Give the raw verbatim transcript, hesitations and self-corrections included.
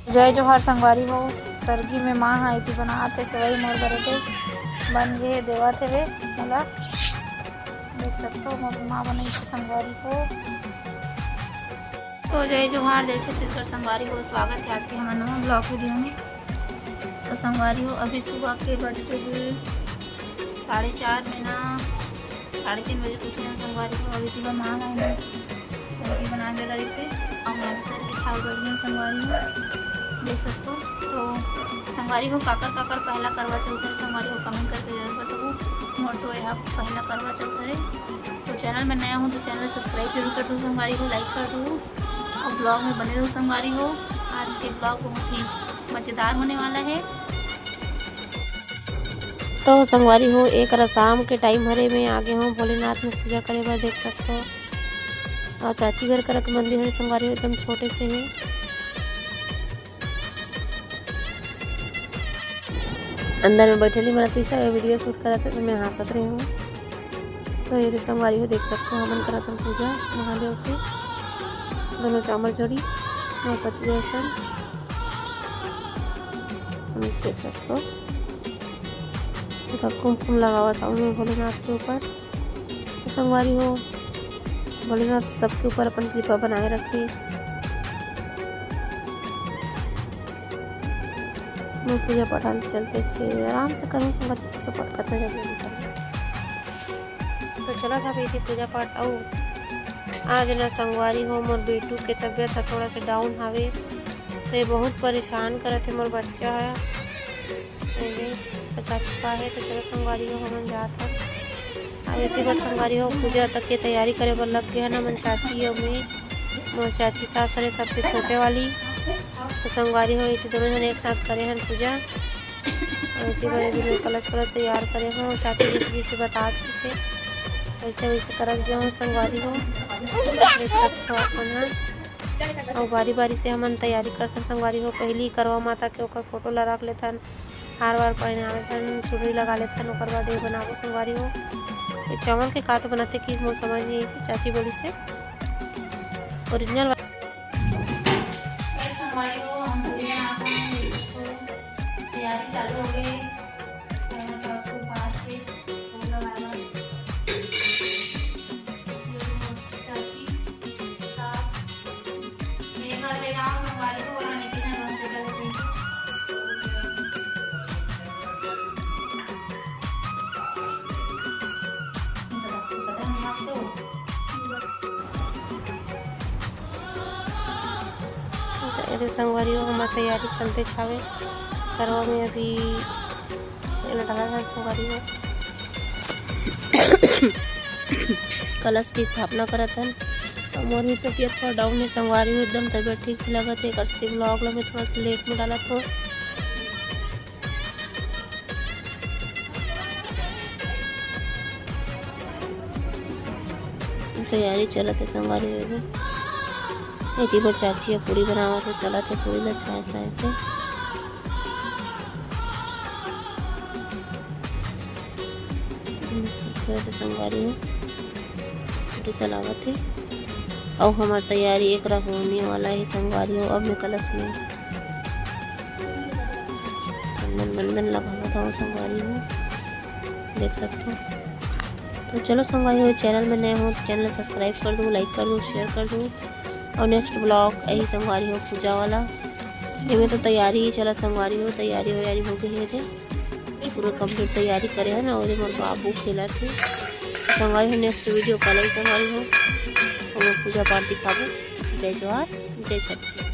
जय जोहार संगवारी हो। सरगी में माँ ह एती बनात हे सेवई मोर बर, एदे बन गे हे, देवत हेवे मोला। देख सकथो मोर माँ बनाइस हे संगवारी हो। तो जय जोहार, जय छत्तीसगढ़ संगवारी हो। स्वागत हे आज के हमर नवा vlog video में। तो संगवारी हो, अभी सुबह के बज गे हे साढ़े चार में ना, साढ़े तीन बजे उठे हन संगवारी हो। अभी सुबह माँ ह ना सब्जी बना के लगी से, अउ मैं भी सर के खाए बैठ गई संगवारी हो। देख सकथो। तो संगवारी हो, काकर काकर पहला करवा चौथ हरे संगवारी हो, comment करके जरूर बताओ। मोर तो यह पहला करवा चौथ हरे। तो channel में नया हो तो channel subscribe जरूर कर दो संगवारी हो, like कर दो और vlog में बने रहो संगवारी हो। आज के vlog बहुत ही मजेदार होने वाला है। तो संगवारी हो, एक शाम के time हरे, मैं आगे हूँ भोलेनाथ में पूजा करे बर, देख सकथो। और चाची घर करा के मंदिर हरे संगवारी हो, एकदम छोटे से हे। अंदर में बैठे ली, मेरा तीसरा video shoot करत हे, तो मैं हाँसत रही हूँ। तो ये संगवारी हो, देख सकथो, हमन करत हन पूजा महादेव के, दोनों चामर जोड़ी, गणपति दर्शन, हम देख सकथो। देखा, कुमकुम लगावत हूँ मैं भोलेनाथ के ऊपर। तो संगवारी हो, भोलेनाथ सबके ऊपर अपन कृपा बनाए रखे। मैं पूजा पाठ वाले चलते अच्छे आराम से करूँ संगत, पूजा पाठ करते जब भी करूँ। तो चला था बेटी पूजा पाठ। अउ आज ना संगवारी हो, मोर बेटू के तबीयत ह थोड़ा सा down हवे, तो ये बहुत परेशान करत हे मोर बच्चा ह। पचास चुका है। तो चलो संगवारी हो, हमन जात हन। अब एती बर संगवारी हो, पूजा तक के तैयारी करे बर लग गए हन हमन, चाची अउ मैं, मोर चाची सास हरे सबसे छोटे वाली। तो संगवारी हो, एती दोनों जन एक साथ करे हन पूजा। और एती बर एती मैं कलश कलश तैयार करे हूँ, चाची जी जिसे बता दीजिए, वैसे वैसे करत गए हूँ संगवारी हो। देख सकते हो अपन ह। और बारी बारी से हमन तैयारी करथन संगवारी हो। पहली करवा माता के ओकर फोटो ला रख लेथन, हार वार पहनावे थन, चुनरी लगा लेथन, ओकर बाद ये बनाबो संगवारी हो। ये चावल के का तो बनाते कि मोर समझ नहीं आइसे, चाची बोली से original वा- तैयारी चालू हो गई। तो एदे संगवारी हो, हमार तैयारी चलते छावे। करवा में अभी एला डाला था संगवारी हो। कलश की स्थापना करत हन। तो मोर भी तबीयत थोड़ा down है संगवारी हो, एकदम तबीयत ठीक नहीं लगत है। करती vlog ला मैं थोड़ा सा late में डालत हूँ। तैयारी चलत है संगवारी हो। एती बर चाची ह पूरी बनावत है, तलत है पूरी ला चाय चाय से। थोड़ा सा संगवारी हो, पूरी तलावत है। अउ हमार तैयारी एक रहा होने वाला है संगवारी हो। अब मैं कलश में बंदन बंदन लगावत हूँ संगवारी हो, देख सकते हो। तो चलो संगवारी हो, channel में नए हो तो channel subscribe कर दो, like कर दो, share कर दो। और next vlog यही संगवारी हो पूजा वाला, एमे तो तैयारी ही चला संगवारी हो, तैयारी वैयारी हो गई है। पूरा complete तैयारी करे है ना, और मोर बाबू खेला थे संगवारी हो। Next video कल ही संगवारी हो, और पूजा पाठ दिखाबो। जय जोहार, जय छत्तीसगढ़।